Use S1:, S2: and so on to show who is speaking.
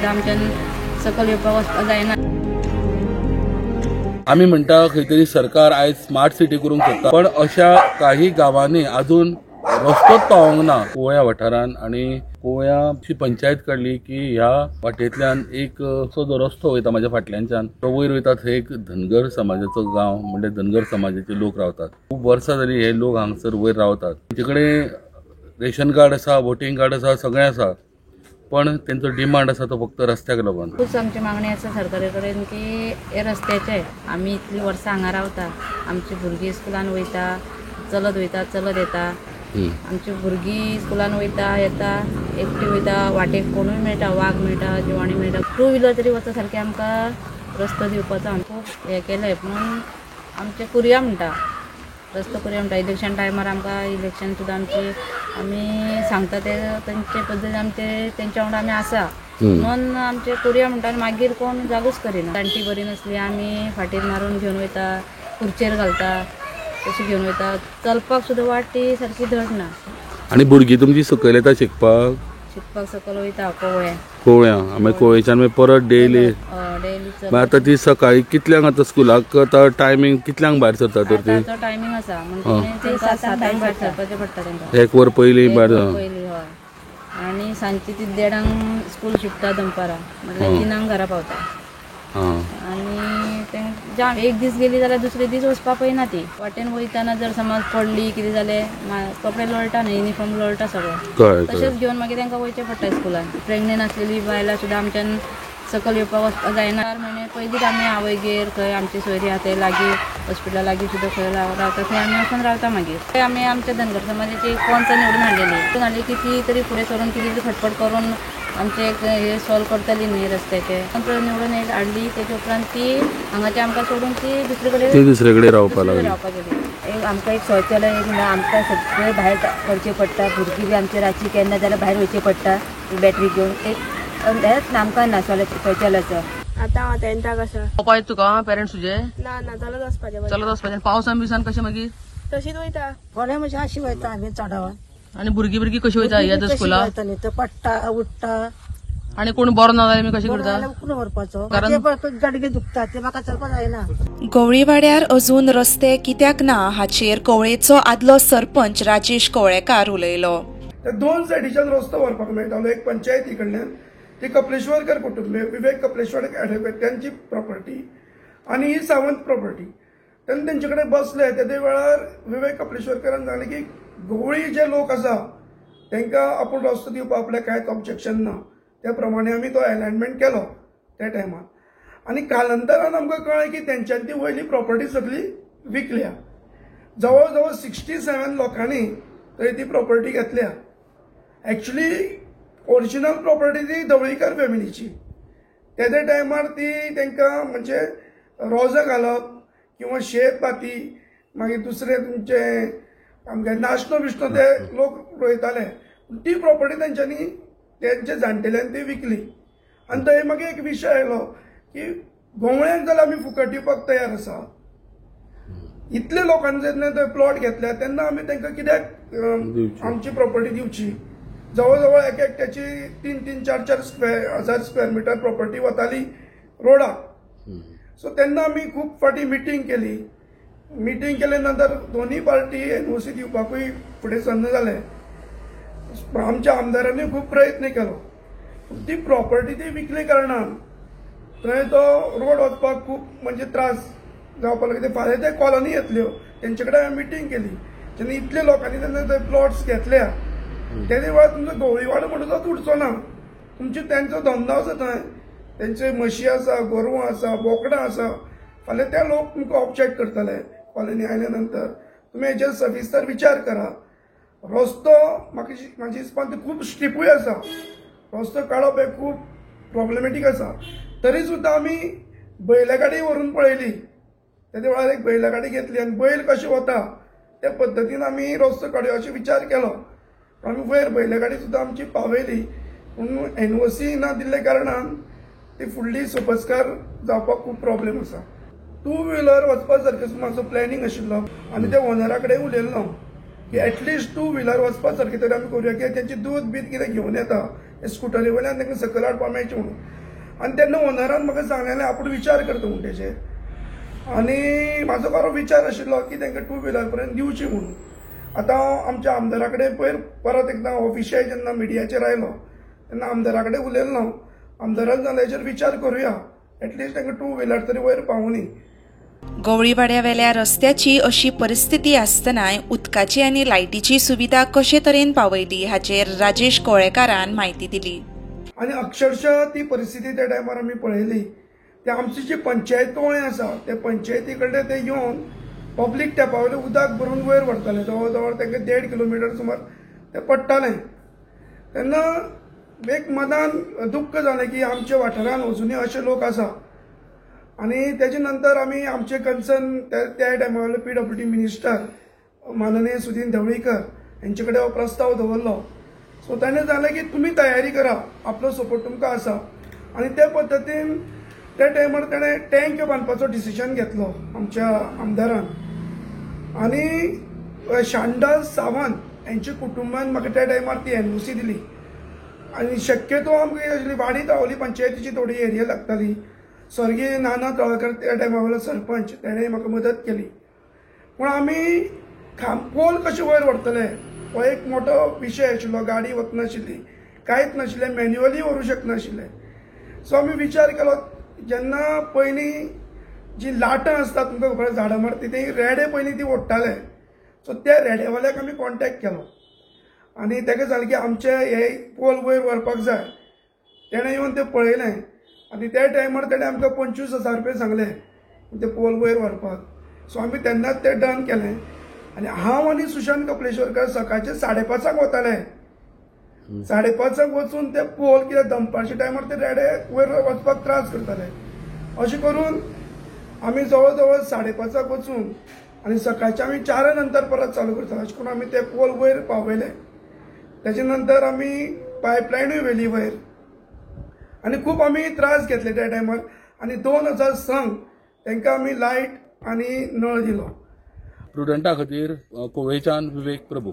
S1: सुद्दां आमच्यान सकयल येवपाक वचपाक जायना.
S2: आमी म्हणटा खंय तरी सरकार आयज स्मार्ट सिटी करूंक सोदता, पण अशा काही गांवांनी अजून रस्तोच पावोंक ना. कोवळ्या वाठारान आनी कोवळ्याची पंचायत काडली की ह्या वाटेंतल्यान एक असो जो रस्तो वयता म्हाज्या फाटल्यानच्यान तो वयर वयता, थंय एक धनगर समाजाचो गांव म्हणजे धनगर समाजाचे लोक रावतात. खूब वर्सां जाली हे लोक हांगसर वयर रावतात. तेंचे कडेन रेशन कार्ड आसा, वोटींग कार्ड आसा, सगळें आसा, पण तेंचो डिमांड आसा तो फक्त रस्त्याक लागून.
S1: खूब आमची मागणी आसा सरकारा कडेन की हे रस्त्याचे, आमी इतलीं वर्सां हांगा रावता, आमची भुरगीं स्कुलान वयता, चलत वयता, चलत येता. आमची भुरगीं स्कुलान वयता येता, एकटी वयता, वाटेक कोणूय मेळटा, वाग मेळटा, जिवाणी मेळटा. टू व्हिलर तरी वचो सारकें आमकां रस्तो दिवपाचो आमी खूब हें केलें. पूण आमचें करुया म्हणटा, रस्तो करुया म्हणटा. इलेक्शन टायमार आमकां इलेक्शन सुद्दां आमची आमी सांगता ते तेंचे पद्दतीन आमचे तेंच्या वांगडा आमी आसा म्हणून आमचें करुया म्हणटा आनी मागीर कोण जागूच करिना. जाणटी बरी नासली आमी फाटीर मारून घेवन वयता, खुर्चेर घालता, तशी घेवन वयता. चलपाक सुद्दां वाट ती सारकी धड ना.
S2: आनी भुरगीं तुमची सकयल येता शिकपाक?
S1: शिकपाक सकयल वयता कोवळ्या.
S2: कोवळ्या मागीर कोवळ्याच्यान मागीर परत डेली
S1: डेली.
S2: आतां ती सकाळी कितल्यांक आतां स्कुलाक आतां टायमींग कितल्यांक भायर सरता तर ती?
S1: टायमींग आसा म्हणजे 7 भायर सरपाचें पडटा तांकां,
S2: एक वर पयलीं भायर.
S1: पयलीं हय. आनी सांजची ती 1:30 स्कूल सुट्टा, दनपारां म्हटल्यार 3 घरा पावता. आनी ते जाम एक दीस गेली जाल्यार दुसरे दीस वचपाक पळयना ती. वाटेन वयतना जर समज पडली कितें जालें, कपडे लोळटा न्ही, युनिफॉर्म लोळटा सगळो, तशेंच घेवन मागीर तांकां वयचें पडटा स्कुलान. प्रेग्नेंट आसलेली बायलां सुद्दां आमच्यान सकयल येवपाक वचपाक जायना. 4 म्हयने पयलींच आमी आवयगेर खंय आमची सोयरी आहा थंय लागीं हॉस्पिटला लागीं सुद्दां खंय रावता थंय आमी वचून रावता. मागीर थंय आमी आमच्या धनगर समाजाची एक पंच निवडून हाडलेली, हाडली की ती तरी फुडें सरून कितें तरी खटपट करून आमचे एक हे सॉल्व करतली न्ही रस्त्याचे. निवडून एक हाडली, तेच्या उपरांत ती हांगाचे आमकां सोडून ती दुसरे
S2: कडेन रावपाक लागली.
S1: रावपाक गेली.
S3: एक आमकां एक शौचालय एक ना, आमकां सगळें भायर करचें पडटा. भुरगीं बी आमचे रातची केन्ना जाल्यार भायर वयचें पडटा बॅटरी घेवन. एक हेंच आमकां ना शौचालयाचो.
S4: आतां हांव टेंथाक आसा.
S5: पप्पा येता तुका पेरंट्स तुजे?
S4: ना ना, चलत वचपाचें.
S5: चलत वचपाचें. पावसान बिसान कशें मागीर?
S4: तशीच वयता.
S6: कोणें म्हणजे अशी वयता आमी चडावन.
S5: आनी भुरगीं भुरगीं कशी वयता ह्या स्कुलाक?
S6: पडटा उठ्ठा.
S5: आनी कोण बरो ना जाल्यार कशें करता?
S6: कोण व्हरपाचो? गाडगे दुखता ते म्हाका चलपाक जायना.
S7: गवळीवाड्यार अजून रस्ते कित्याक ना हाचेर कोवळेचो आदलो सरपंच राजेश कोवळेकार उलयलो.
S8: दोन सायडीच्यान रस्तो व्हरपाक मेळटालो, एक पंचायती कडल्यान ती कपलेश्वरकर कुटुंबीय विवेक कपलेश्वर एडवोकेट त्यांची प्रॉपर्टी आनी ही सावंत प्रॉपर्टी. तेन्ना तेंचे कडेन बसले तेदे वेळार विवेक कपलेश्वरकरान सांगलें की गवळी जे लोक आसा तांकां आपूण रस्तो दिवपाक आपल्याक कांयच ऑब्जेक्शन ना. त्या प्रमाणे आमी तो एलायनमेंट केलो त्या टायमार. आनी कालांतरान आमकां कळ्ळें की तेंच्यांनी ती वयली प्रॉपर्टी सगळी विकल्या. जवळ जवळ 67 लोकांनी थंय ती प्रॉपर्टी घेतल्या. एक्चुली ओरिजिनल प्रॉपर्टी ती धवळीकर फॅमिलीची. तेदे टायमार ती तांकां म्हणजे रोजां घालप किंवा शेत भाती मागीर दुसरे तुमचे आमगे नाशणो बिशणो ते लोक रोयताले. ती प्रॉपर्टी तेंच्यांनी तेंच्या जाणटेल्यान ती विकली. आनी थंय मागीर एक विशय आयलो की गोवळ्यांक जाल्यार आमी फुकट दिवपाक तयार आसा, इतले लोकांनी जेन्ना थंय प्लॉट घेतल्या तेन्ना आमी तांकां कित्याक आमची प्रॉपर्टी दिवची? जवळ जवळ एक एकट्याची 3-3, 4-4 हजार स्क्वेअर मिटर प्रॉपर्टी वताली रोडाक. सो तेन्ना आमी खूब फावटी मिटींग केली. मिटींग केले नंतर दोनूय पार्टी एनओसी दिवपाकूय फुडें सरना जाले. आमच्या आमदारांनी खूब प्रयत्न केलो. ती प्रॉपर्टी ती विकली कारणान थंय तो रोड वचपाक खूब म्हणजे त्रास जावपाक लागले. फाल्यां ते कॉलनी येतल्यो तेंचे कडेन हांवें मिटींग केली. जेन्ना इतले लोकांनी तेन्ना थंय प्लॉट्स घेतल्या तेदे वेळार तुमचो गवळीवाडो म्हणटा तो उरचो ना. तुमचे तेंचो धंदो आसा थंय, तेंचे म्हशी आसा, गोरवां आसा, बोकडां आसा. फाल्यां ते लोक तुमकां ऑब्जेक्ट करतले कॉलनी आयल्या नंतर. तुमी हेजेर सविस्तर विचार करा. रस्तो म्हाका म्हाजे हिसपान ते खूब स्ट्रिपूय आसा, रस्तो काडप हें खूब प्रॉब्लेमेटीक आसा. तरी सुद्दां आमी बैलगाडी व्हरून पळयली. तेदे वेळार एक बैलगाडी घेतली आनी बैल कशें वता त्या पद्दतीन आमी रस्तो काडया अशें विचार केलो. आमी वयर बैलगाडी सुद्दां आमची पावयली, पूण एनओसी ना दिल्ल्या कारणान ती फुडली सोपस्कार जावपाक खूब प्रॉब्लेम आसा. टू व्हिलर वचपा सारकें म्हाजो प्लॅनिंग आशिल्लो आनी त्या ओनरा कडेन उलयल्लो की एटलिस्ट टू व्हिलर वचपा सारकें तरी आमी करुया, कित्याक तेंची दूद बीद कितें घेवन येता ते स्कुटरी वयल्यान तांकां सकयल हाडपाक मेळचें म्हणून. आनी तेन्ना ओनरान म्हाका सांगलेलें आपूण विचार करता म्हूण तेजेर, आनी म्हाजो खरो विचार आशिल्लो की तांकां टू व्हिलर पर्यंत दिवची म्हणून. आतां हांव आमच्या आमदारा कडेन पयर परत एकदां हो विशय जेन्ना मिडियाचेर आयलो तेन्ना आमदारा कडेन उलयलो हांव. आमदारान जाल्यार हेजेर विचार करुया, एटलिस्ट तांकां टू व्हिलर तरी वयर पावुनी.
S7: गवळीवाड्यावेल्या रस्त्याची अशी परिस्थिती आसतनाय उदकाची आनी लायटीची सुविधा कशे तरेन पावयली हाचेर राजेश कवळेकारान म्हायती दिली.
S8: आनी अक्षरशः ती परिस्थिती त्या टायमार आमी पळयली. ते आमची जी पंचायत कवळें आसा त्या पंचायती कडले ते येवन पब्लीक टॅपा वयलें उदक भरून वयर व्हरताले. जवळ जवळ तांकां 1.5 किलोमिटर सुमार ते पडटालें. तेन्ना एक मनान दुख्ख जालें की आमच्या वाठारान अजुनूय अशे लोक आसा. आनी तेजे नंतर आमी आमचे कन्सर्न त्या टायमा वयले PWD minister माननीय सुदीन ढवळीकर हेंचे कडेन हो प्रस्ताव दवरलो. सो ताणें जालें की तुमी तयारी करा, आपलो सपोर्ट तुमकां आसा. आनी त्या पद्दतीन त्या टायमार ताणें टँक बांदपाचो डिसिजन घेतलो आमच्या आमदारान. आनी शांडा सावंत हेंच्या कुटुंबान म्हाका त्या टायमार ती NOC दिली. आनी शक्यतो आमकां आशिल्ली वाडी तावली पंचायतीची थोडी एरिया लागताली. स्वर्गीय नाना तळकर त्या टायमा वयलो सरपंच, तेणें म्हाका मदत केली. पूण आमी पोल कशें वयर व्हरतले हो एक मोठो विशय आशिल्लो. गाडी वचनाशिल्ली, कांयच नाशिल्लें, मॅन्युअली व्हरूं शकनाशिल्लें. सो आमी विचार केलो, जेन्ना पयलीं जी लाटां आसता तुमकां खबर झाडां मारती ती रेडे पयलीं ती ओडटाले. सो त्या रेडेवाल्याक आमी कॉन्टेक्ट केलो आनी ताका जालें की आमचे हे पोल वयर व्हरपाक जाय. तेणें येवन तें पळयलें आनी त्या टायमार तेणें आमकां 25,000 रुपया सांगले ते पोल वयर व्हरपाक. सो आमी तेन्नाच तें डन केलें. आनी हांव आनी सुशांत कपलेश्वरकर सकाळचे 5:30 वताले. 5:30 वचून ते पोल कित्याक दनपारच्या टायमार ते रेडे वयर वचपाक त्रास करताले. अशें करून आमी जवळ जवळ 5:30 वचून आनी सकाळचे आमी 4 नंतर परत चालू करताले. अशें करून आमी ते पोल वयर पावयले. तेजे नंतर आमी पायपलायनूय व्हेली वयर आनी खूब आमी त्रास घेतले त्या टायमार. आनी 2000 संघ तांकां आमी लायट आनी नळ दिलो.
S2: प्रुडंटा खातीर कोवळेच्यान विवेक प्रभू.